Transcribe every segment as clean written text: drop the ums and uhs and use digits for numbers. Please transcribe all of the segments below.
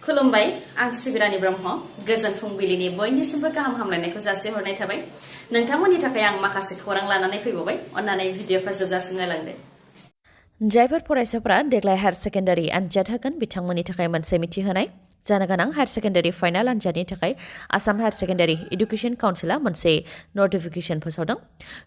खुलुमबाय आं सिबिरानि ब्रह्म गोजोन फुंबिलिनि बयनिसिमबो गाहाम हामलायनायखौ जासिहरनाय थाबाय नोंथांमोननि थाखाय आं माखासे खौरां लानानै फैबावबाय अन्नानै भिडिअखौ जोबजासिम नायलांदो जायफोर फरायसाफोरा देग्लाय हायार सेकेन्डारि आनजाद होगोन बिथांमोननि थाखाय मोनसे मिथिहोनाय जानो गोनां हायार सेकेन्डारि फाइनाल आनजादनि थाखाय आसाम हायार सेकेन्डारि एडुकेशन काउन्सिला मोनसे नटिफिकेशन फोसावदों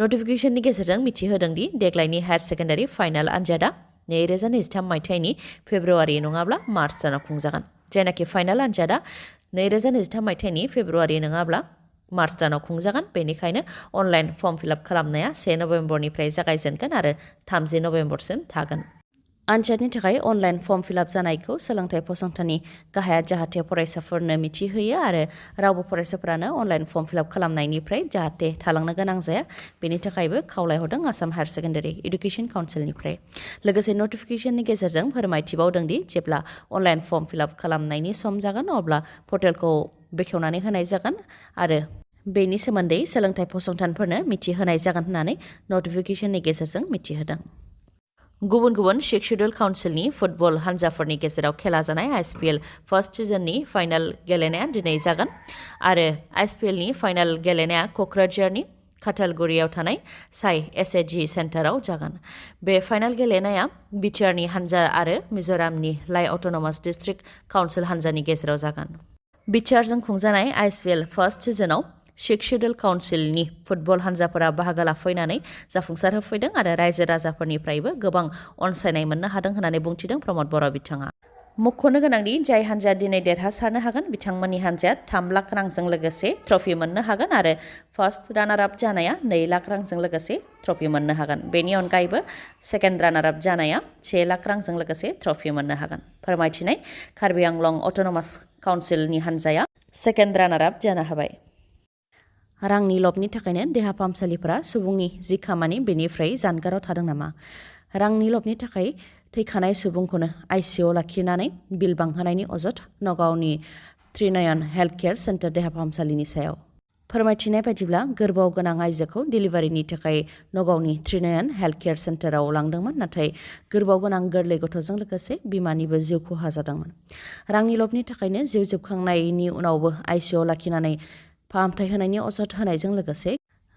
नटिफिकेशननि गेजेरजों मिथिहोदों दि देग्लायनि हायार सेकेन्डारि फाइनाल आनजादा 2023 मायथाइनि फेब्रुवारि नङाब्ला मार्च दानाव खुंजागोन जायनाखि फाइनाल आनजादा 2023 मायथाइनि फेब्रुवारि नङाब्ला मार्च दानाव खुंजागोन बेनिखायनो अनलाइन फर्म फिलआप खालामनाया 1 नभेम्बरनिफ्राय जागायजेनगोन आरो 30 नभेम्बरसिम थागोन आनजादनि थाखाय अनलाइन फर्म फिलआप जानायखौ सोलोंथाइ फसंथाननि गाहाया जाहाथे फरायसाफोरनो मिथिहोयो आरो रावबो फरायसाफोरानो अनलाइन फर्म फिलआप खालामनायनिफ्राय जाहाथे थालांनो गोनां जाया बेनि थाखायबो खावलायहरदों आसाम हायार सेकेन्डारि एडुकेशन काउन्सिलनिफ्राय लोगोसे नटिफिकेशननि गेजेरजों फोरमायथिबावदों दि जेब्ला अनलाइन फर्म फिलआप खालामनायनि सम जागोन अब्ला पर्टेलखौ बेखेवनानै होनाय जागोन आरो बेनि सोमोन्दै सोलोंथाइ फसंथानफोरनो मिथिहोनाय जागोन होननानै नटिफिकेशननि गेजेरजों मिथिहोदों गुबुन गुबुन सिक्स शेड्युल काउन्सिलनि फुटबल हानजाफोरनि गेजेराव खेला जानाय आइएसपिएल फार्स्ट सिजननि फाइनाल गेलेनाया दिनै जागोन आरो आइएसपिएलनि फाइनाल गेलेनाया क'क्राझारनि खाथालगुरियाव थानाय साइ एसएजी सेन्टाराव जागोन बे फाइनाल गेलेनाया बिटिआरनि हानजा आरो मिज'रामनि लाइ अट'नमास डिस्ट्रिक्ट काउन्सिल हानजानि गेजेराव जागोन बिटिआरजों खुंजानाय आइएसपिएल फार्स्ट सिजनाव सिक्स शेड्युल काउन्सिलनि फुटबल हानजाफोरा बाहागो लाफैनानै जाफुंसार होफैदों आरो रायजो राजाफोरनिफ्रायबो गोबां अनसायनाय मोननो हादों होननानै बुंथिदों प्रमद बर' बिथाङा मख'नो गोनांदि जाय हानजाया दिनै देरहासारनो हागोन बिथांमोननि हानजाया 3 लाख रांजों लोगोसे ट्रफि मोननो हागोन आरो फार्स्ट रानार आप जानाया 2 लाख रांजों लोगोसे ट्रफि मोननो हागोन बेनि अनगायैबो सेकेन्ड रानार आप जानाया 1 लाख रांजों लोगोसे ट्रफि मोननो हागोन फोरमायथिनाय कार्बि आंलं अट'नमास काउन्सिलनि हानजाया सेकेन्ड रानार आप जानो हाबाय रांनि लबनि थाखायनो देहा फाहामसालिफोरा सुबुंनि जि खामानि बेनिफ्राय जानगाराव थादों नामा रांनि लबनि थाखाय थैखानाय सुबुंखौनो आइसिइउआव लाखिनानै बिल बांहोनायनि अजद नगावनि त्रिनयन हेल्थ केयार सेन्टार देहा फाहामसालिनि सायाव फोरमायथिनाय बायदिब्ला गोरबोआव गोनां आइजोखौ डिलिभारिनि थाखाय नगावनि त्रिनयन हेल्थ केयार सेन्टाराव लांदोंमोन नाथाय गोरबोआव गोनां गोरलै गथ'जों लोगोसे बिमानिबो जिउ खहा जादोंमोन रांनि लबनि थाखायनो जिउ जोबखांनायनि उनावबो आइसिइउआव लाखिनानै फाहामथाय होनायनि अजद होनायजों लोगोसे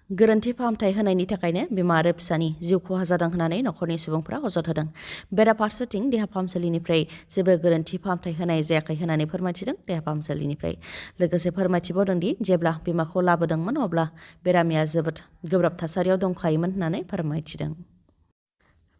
गोरोन्थि फाहामथाय होनायनि थाखायनो बिमा आरो फिसानि जिउ खहा जादों होननानै नखरनि सुबुंफोरा अजद होदों बेराफारसेथिं देहा फाहामसालिनिफ्राय जेबो गोरोन्थि फाहामथाय होनाय जायाखै होननानै फोरमायथिदों देहा फाहामसालिनिफ्राय लोगोसे फोरमायथिबावदों दि जेब्ला बिमाखौ लाबोदोंमोन अब्ला बेरामिया जोबोद गोब्राब थासारियाव दंखायोमोन होननानै फोरमायथिदों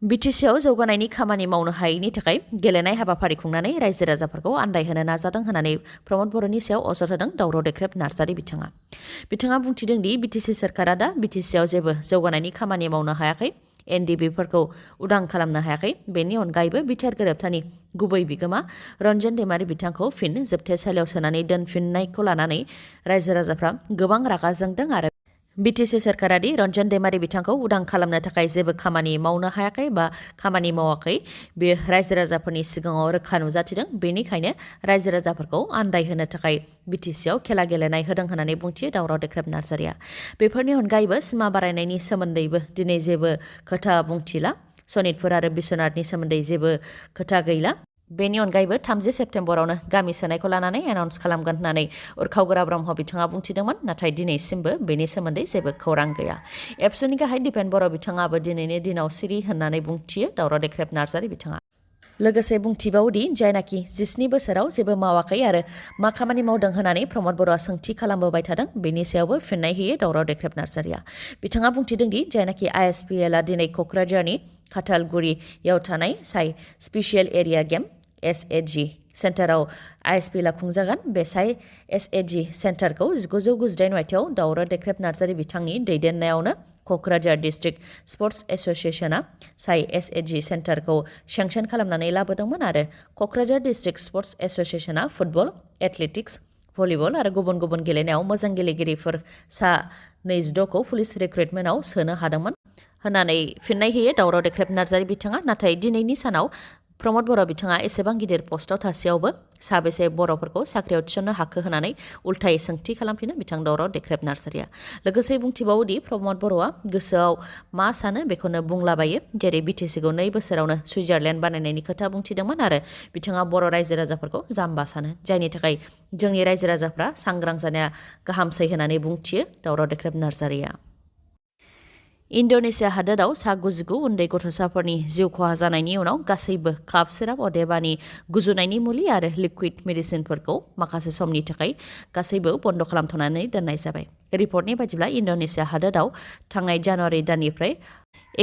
बिटिसिआव जौगानायनि खामानि मावनो हायैनि थाखाय गेलेनाय हाबाफारि खुंनानै रायजो राजाफोरखौ आन्दायहोनो नाजादों होननानै प्रमद बर'नि सायाव अजद होदों दावराव देख्रेब नार्जारि बिथाङा बुंथिदों दि बिटिसि सोरखारा दा बिटिसिआव जेबो जौगानायनि खामानि मावनो हायाखै एनडिबिफोरखौ उदां खालामनो हायाखै बेनि अनगायैबो बिटिआर गोरोबथानि गुबै बिगोमा रन्जन दैमारि बिथांखौ फिन जोबथेसालियाव सोनानै दोनफिननायखौ लानानै रायजो राजाफ्रा गोबां रागा जोंदों आरो बिटिसि सोरखारा दि रन्जन दैमारि बिथांखौ उदां खालामनो थाखाय जेबो खामानि मावनो हायाखै बा खामानि मावाखै बे रायजो राजाफोरनि सिगाङाव रोखा नुजाथिदों बेनिखायनो रायजो राजाफोरखौ आन्दायहोनो थाखाय बिटिसिआव खेला गेलेनाय होदों होननानै बुंथियो दावराव देख्रेब नार्जारिया बेफोरनि अनगायैबो सिमा बारायनायनि सोमोन्दैबो दिनै जेबो खोथा बुंथिला सनितपुर आरो बिश्वनाथनि सोमोन्दै जेबो खोथा गैला बेनि अनगायैबो 30 सेप्तेम्बरावनो गामि सोनायखौ लानानै एनाउन्स खालामगोन होननानै उरखावगोरा ब्रह्म बिथाङा बुंथिदोंमोन नाथाय दिनैसिमबो बेनि सोमोन्दै जेबो खौरां गैया एबसुनि गाहाय दिपेन बर' बिथाङाबो दिनैनि दिनाव सिरि होननानै बुंथियो दावराव देख्रेब नार्जारि बिथाङा लोगोसे बुंथिबावदि जायनाखि 17 बोसोराव जेबो मावाखै आरो मा खामानि मावदों होननानै प्रमद बर'आ सोंथि खालामबोबाय थादों बेनि सायावबो फिननाय होयो दावराव देख्रेब नार्जारिया बिथाङा बुंथिदों दि जायनाखि आइएसपिएलआ दिनै क'क्राझारनि खाथालगुरियाव थानाय साइ स्पेसियेल एरिया गेम एसएजी सेन्टाराव आइएसपिएलआ खुंजागोन बे साइ एसएजी सेन्टारखौ 1998 मायथाइयाव दावराव देख्रेब नार्जारि बिथांनि दैदेननायावनो क'क्राझार डिस्ट्रिक्ट स्पर्ट्स एस'सिएशनआ साइ एसएजी सेन्टारखौ सेंसन खालामनानै लाबोदोंमोन आरो क'क्राझार डिस्ट्रिक्ट स्पर्ट्स एस'सिएशनआ फुटबल एथलेटिक्स भलिबल आरो गुबुन गुबुन गेलेनायाव मोजां गेलेगिरिफोर सा 26खौ पुलिस रिक्रुटमेन्टआव सोनो हादोंमोन होननानै फिननाय होयो दावराव देख्रेब नार्जारि बिथाङा नाथाय दिनैनि सानाव प्रमद बर' बिथाङा एसेबां गिदिर पस्टआव थासेयावबो साबेसे बर'फोरखौ साख्रियाव थिसननो हाखो होनानै उल्थायै सोंथि खालामफिनो बिथां दावराव देख्रेब नार्जारिया। लोगोसे बुंथिबावोदि प्रमद बर'आ गोसोआव मा सानो बेखौनो बुंलाबायो, जेरै बिटिसिखौ 2 बोसोरावनो सुइजारलेण्ड बानायनायनि खोथा बुंथिदोंमोन आरो बिथाङा बर' रायजो राजाफोरखौ जाम्बा सानो, जायनि थाखाय जोंनि रायजो राजाफ्रा सांग्रां जानाया गाहामसै होननानै बुंथियो दावराव देख्रेब नार्जारिया। इन्ड'नेसिया हादोराव सा 99 उन्दै गथ'साफोरनि जिउ खहा जानायनि उनाव गासैबो काफ सिराप अदेबानि गुजुनायनि मुलि आरो लिक्विड मेडिसिनफोरखौ माखासे समनि थाखाय गासैबो बन्द' खालामथ'नानै दोननाय जाबाय। रिपर्टनि बायदिब्ला इन्ड'नेसिया हादोराव थांनाय जानुवारि दाननिफ्राय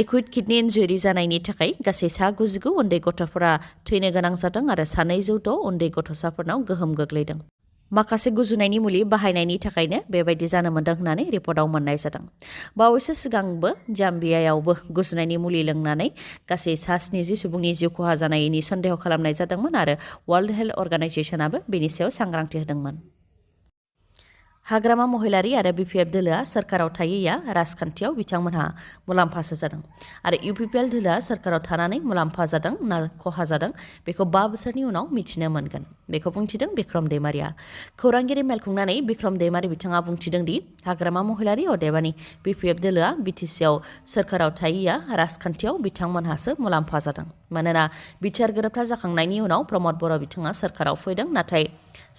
एक्युट किडनि इन्जुरि जानायनि थाखाय गासै सा 99 उन्दै गथ'फोरा थैनो गोनां जादों आरो सा 206 उन्दै गथ'साफोरनाव गोहोम गोग्लैदों। माखासे गुजुनायनि मुलि बाहायनायनि थाखायनो बेबायदि जानो मोन्दों होननानै रिपर्टआव मोननाय जादों। बावैसो सिगांबो जाम्बियायावबो गुजुनायनि मुलि लोंनानै गासै सा 70 सुबुंनि जिउ खहा जानायनि सन्देह खालामनाय जादोंमोन आरो वर्ल्ड हेल्थ अर्गानाइजेसनाबो बेनि सायाव सांग्रांथि होदोंमोन। हाग्रामा महिलारि आरो बिपिएफ दोलोआ सोरखाराव थायैया राजखान्थियाव बिथांमोनहा मुलाम्फासो जादों आरो इउपिपिएल दोलोआ सोरखाराव थानानै मुलाम्फा जादों ना खहा जादों बेखौ 5 बोसोरनि उनाव मिथिनो मोनगोन, बेखौ बुंथिदों बिक्रम दैमारिया। खौरांगिरि मेल खुंनानै बिक्रम दैमारि बिथाङा बुंथिदों दि हाग्रामा महिलारि अदेबानि बिपिएफ दोलोआ बिटिसिआव सोरखाराव थायैया राजखान्थियाव बिथांमोनहासो मुलाम्फा जादों, मानोना बिटिआर गोरोबथा जाखांनायनि उनाव प्रमद बर' बिथाङा सोरखाराव फैदों, नाथाय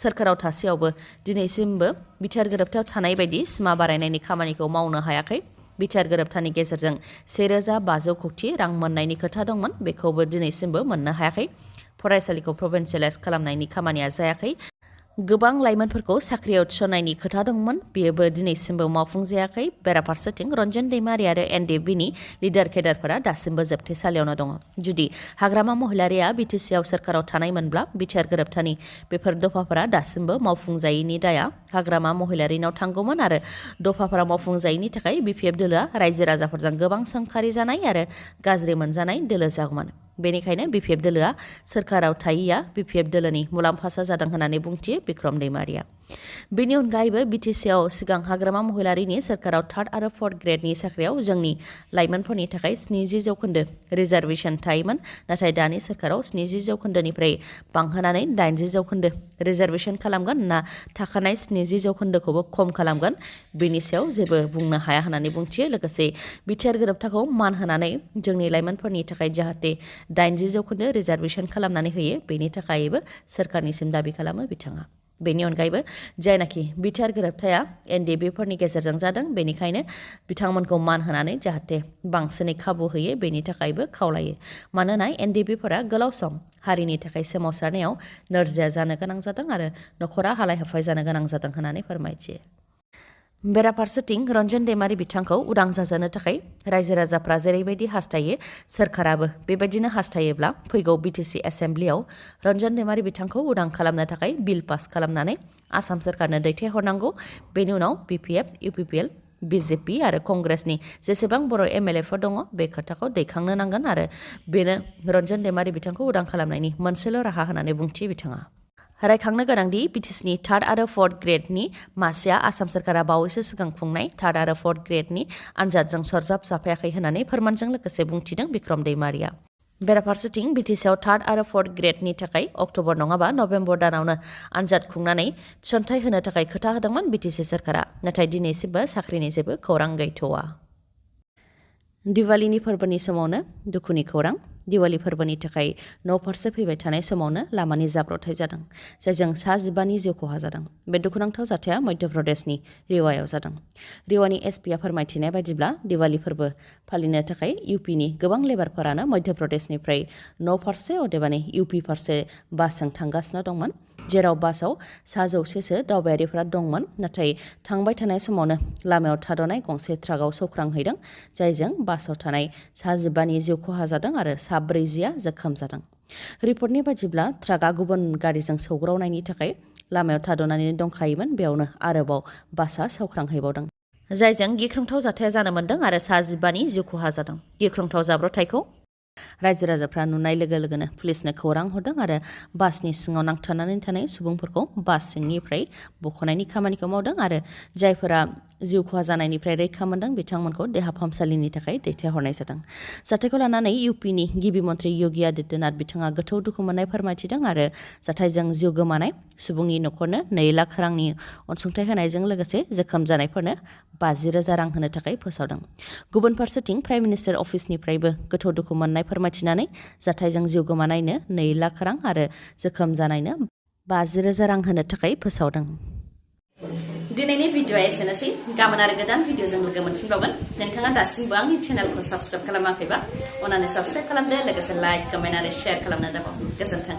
सोरखाराव थासेयावबो दिनैसिमबो बिटिआर गोरोबथायाव थानाय बायदि सिमा बारायनायनि खामानिखौ मावनो हायाखै। बिटिआर गोरोबथानि गेजेरजों 1500 कौटि रां मोननायनि खोथा दंमोन, बेखौबो दिनैसिमबो मोननो हायाखै। फरायसालिखौ प्रभिन्सियेलाइज खालामनायनि खामानिया जायाखै। गोबां लाइमोनफोरखौ साख्रियाव थिसननायनि खोथा दंमोन, बेबो दिनैसिमबो मावफुंजायाखै। बेराफारसेथिं रन्जन दैमारि आरो एनडिएफबिनि लिडार केडारफोरा दासिमबो जोबथेसालियावनो दङ। जुदि हाग्रामा महिलारिया बिटिसिआव सोरखाराव थानायमोनब्ला बिटिआर गोरोबथानि बेफोर दफाफोरा दासिमबो मावफुंजायैनि दाया हाग्रामा महिलारिनाव थांगौमोन आरो दफाफोरा मावफुंजायैनि थाखाय बिपिएफ दोलोआ रायजो राजाफोरजों गोबां सोंखारि जानाय आरो गाज्रि मोनजानाय दोलो जागौमोन। बेनिखायनो बिपिएफ दोलोआ सोरखाराव थायैया बिपिएफ दोलोनि मुलाम्फासो जादों होननानै बुंथियो बिक्रम दैमारिया। बेनि अनगायैबो बिटिसिआव सिगां हाग्रामा महिलारिनि सोरखाराव 3rd आरो 4th ग्रेडनि साख्रियाव जोंनि लाइमोनफोरनि थाखाय 70% रिजार्भेसन थायोमोन, नाथाय दानि सोरखाराव 70% बांहोनानै 80% रिजार्भेसन खालामगोन ना थाखानाय 70%खौबो खम खालामगोन बेनि सायाव जेबो बुंनो हाया होननानै बुंथियो। लोगोसे बिटिआर गोरोबथाखौ मान होनानै जोंनि लाइमोनफोरनि थाखाय जाहाथे 80% रिजार्भेसन खालामनानै होयो बेनि थाखायबो सोरखारनिसिम दाबि खालामो बिथाङा। बेनि अनगायैबो जायनाखि बिटिआर गोरोबथाया एनडिएफबिफोरनि गेजेरजों जादों, बेनिखायनो बिथांमोनखौ मान होनानै जाहाथे बांसिनै खाबु होयो बेनि थाखायबो खावलायो, मानोना एनडिएफबिफोरा गोलाव सम हारिनि थाखाय सोमावसारनायाव नोरजिया जानो गोनां जादों आरो नखरा हालाय हाफाय जानो गोनां जादों होननानै फोरमायथियो। बेराफारसेथिं रन्जन दैमारि बिथांखौ उदां जाजानो थाखाय रायजो राजाफ्रा जेरैबायदि हास्थायो सोरखाराबो बेबायदिनो हास्थायोब्ला फैगौ बिटिसि एसेम्ब्लियाव रन्जन दैमारि बिथांखौ उदां खालामनो थाखाय बिल पास खालामनानै आसाम सोरखारनो दैथायहरनांगौ। बेनि उनाव बिपिएफ, इउपिपिएल, बिजेपि आरो कंग्रेसनि जेसेबां बर' एमएलएफोर दङ बे खोथाखौ दैखांनो नांगोन आरो बेनो रन्जन दैमारि बिथांखौ उदां खालामनायनि मोनसेल' राहा होननानै बुंथियो बिथाङा। रायखांनो गोनांदि बिटिसिनि 3rd आरो 4th ग्रेडनि मासिया आसाम सोरखारा बावैसो सिगां खुंनाय 3rd आरो 4th ग्रेडनि आनजादजों सरजाब जाफायाखै होननानै फोरमानजों लोगोसे बुंथिदों बिक्रम दैमारिया। बेराफारसेथिं बिटिसिआव 3rd आरो 4th ग्रेडनि थाखाय अक्ट'बर नङाबा नभेम्बर दानावनो आनजाद खुंनानै थिसनथाइ होनो थाखाय खोथा होदोंमोन बिटिसि सोरखारा, नाथाय दिनैसिमबो साख्रिनि जेबो खौरां गैथ'वा। दिवालीनि फोरबोनि समावनो दुखुनि खौरां। दिवाली फोरबोनि थाखाय न' फारसे फैबाय थानाय समावनो लामानि जाब्रबथाय जादों, जायजों सा 15नि जिउ खहा जादों। बे दुखुनांथाव जाथाया मध्य प्रदेशनि रिवायाव जादों। रिवानि एसपिआ फोरमायथिनाय बायदिब्ला दिवाली फोरबो फालिनो थाखाय इउपिनि गोबां लेबारफोरानो मध्य प्रदेशनिफ्राय न' फारसे अदेबानि इउपि फारसे बासजों थांगासिनो दंमोन, जेराव बासाव सा 100सो दावबायारिफोरा दंमोन। नाथाय थांबाय थानाय समावनो लामायाव थाद'नाय गंसे ट्राकआव सौख्रांहैदों, जायजों बासाव थानाय सा 15नि जिउ खहा जादों आरो सा 40आ जोखोम जादों। रिपर्टनि बायदिब्ला ट्राकआ गुबुन गारिजों सौग्रावनायनि थाखाय लामायाव थाद'नानै दंखायोमोन, बेयावनो आरोबाव बासआ सौख्रांहैबावदों, जायजों गिख्रंथाव जाथाया जानो मोन्दों आरो सा 15नि जिउ खहा जादों। गिख्रंथाव जाब्रबथायखौ रायजो राजाफ्रा नुनाय लोगो लोगोनो पुलिसनो खौरां हरदों आरो बासनि सिङाव नांथानानै थानाय सुबुंफोरखौ बास सिंनिफ्राय बख'नायनि खामानिखौ मावदों आरो जायफोरा जिउ खहा जानायनिफ्राय रैखा मोनदों बिथांमोनखौ देहा फाहामसालिनि थाखाय दैथायहरनाय जादों। जाथायखौ लानानै इउपिनि गिबि मन्थ्रि योगी आदित्यनाथ बिथाङा गोथौ दुखु मोननाय फोरमायथिदों आरो जाथायजों जिउ गोमानाय सुबुंनि न'खरनो 2 लाख रांनि अनसुंथाइ होनायजों लोगोसे जोखोम जानायफोरनो 50,000 रां होनो थाखाय फोसावदों। गुबुन फारसेथिं प्राइम मिनिस्टार अफिसनिफ्रायबो गोथौ दुखु मोननाय फोरमायथिनानै जाथायजों जिउ गोमानायनो 2 लाख रां आरो जोखोम जानायनो 50,000 रां होनो थाखाय फोसावदों। दिनैनि भिडिअआ एसेनोसै। गाबोन आरो गोदान भिडिअजों लोगो मोनफिनबावगोन। नोंथाङा दासिमबो आंनि चेनेलखौ साबस्क्राइब खालामाखैबा अन्नानै साबस्क्राइब खालामदो, लोगोसे लाइक, कमेन्ट आरो शेयार खालामनो दाबाव। गोजोन्थों।